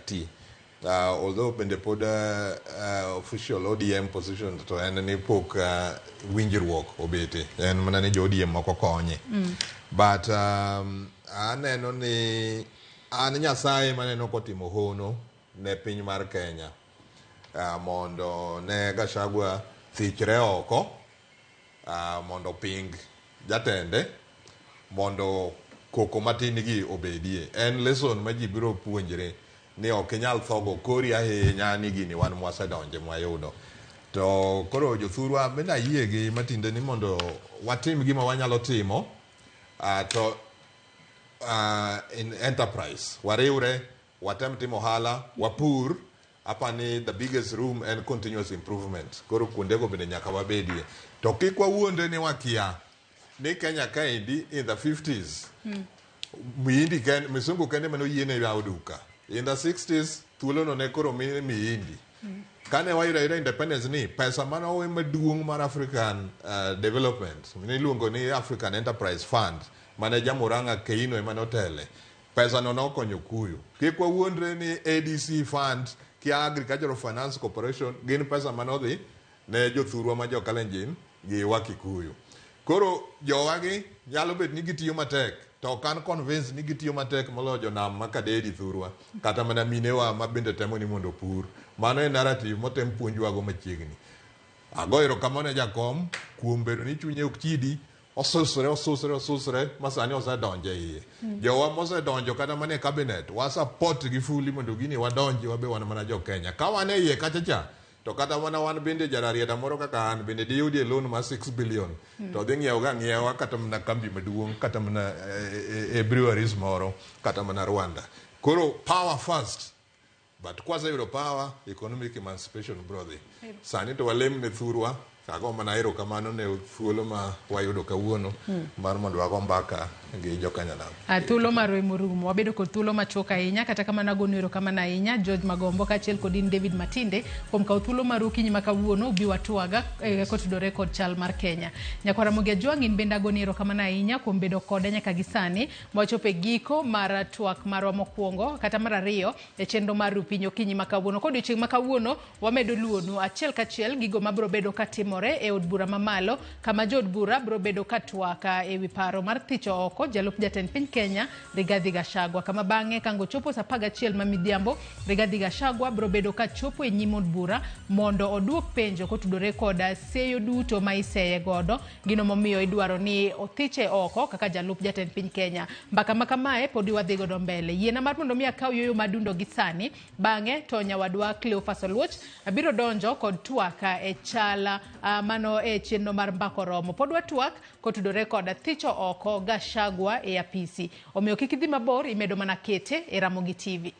chak ti. Although bende pod official ODM position to en ni pok winjruok obete. En mana ni jo ODM moko konye. But aneno ni an Nyasaye maneno kotimo hono ne piny mar Kenya mondo ne Gachagua thichre oko mondo oping jatende mondo koko matin gi obedie. En lesson ma ji biro puonjre ni ok inyal thogo kori ahinya ni gini wan mwasedonje mwayudo. To koro jothurwa bende ayie gi Matinde ni mondo watim gima wanyalo timo to in enterprise wariwre watem timo ohala wapur apani the biggest room en continuous improvement koro kuondego bende nyaka wabedie to kik wawuondre ni wakia ni Kenya kaendi in the 50s mihindi ken, misungu kende mane oyiene yawo duka in the 60s thuolono ne koro mi mihindi kane wayudo ayuda independence ni pesa mane owe maduong' mar African development niluongo ni African Enterprise Fund mane Jamurang'a Keino ema notele pesa no nokonyo kuyo kik wawuondre ni ADC fund kia Agricultural Finance Corporation gin pesa manodhi ne jothurwa ma jo Kalenjin gi Wakikuyu. Koro jowagi nyalo bet ni gitiyo matek to ok an convince ni gitiyo matek moloyo jonam ma Kadedi thurwa kata mana minewa ma bende temo ni mondo opur. Mano e narrative motem puonjwago machiegni. Ago erokamano ne jakom kuom bedo ni chunye ok chidi osusre osusre osusre ma sani osedonjo e iye. Jowa mosedonjo kata mana e cabinet wa support gi fully mondo gini wadonji wabe wan mana jo Kenya. Ka wan e iye kacha cha to kata mana wan bende jararieda moro kaka an bende diyudie loan mar 6 billion to dhi ng'iewo ga ng'iewa kata mana kambi maduong' kata mana e breweries moro kata mana Rwanda. Koro power first but kwaseyudo power economic emancipation bro dhi. Sani to walem ne thurwa ago mana erokamano ne thuolo ma wayudo kawuono mar mondo wago mbaka gi jokenya nam. Thuolo marwa emorumo. Wabedo kod thuolo machuok ahinya kata kamano agonu erokamano ahinya George Magombo kaachiel kod in David Matinde kuom kawo thuolo maru okinyi ma kawuono ubi watwaga kotudore kod chal mar Kenya. Nyakwar Ramogi Ajwang' in bende agoni erokamano ahinya kuom bedo koda nyaka gi sani mwachopo e giko mar twak marwa mokwongo kata mar ariyo e chenro mar Rupiny okinyi ma kawuono. Kodiochieng' ma kawuono wamedo luonu achiel kachiel gigo mabiro bedo katimore e od bura mamalo kama jood bura biro bedo katwak e wi paro mar thicho oko jalup jatend piny Kenya Rigathi Gachagua kama bang'e kango chopo saa 11 ma midhiambo Rigathi Gachagua biro bedo kachopo e nyim od bura mondo oduok penjo kotudore kod seyo duto ma iseye godo gino momiyo idwaro ni othiche oko kaka jalup jatend piny Kenya. Mbaka ma kamae podi wadhi godo mbele. Yiena mar mondo mi akaw yueyo madundo gi sani bang'e to nyawadwa Cleophas Oluoch biro donjo kod twak e chal mano e chenro mar mbaka oromo. Pod watwak kotudore kod thicho oko Gachagua e apisi. Omiyo kik idhi mabor imedo mana kete e Ramogi TV.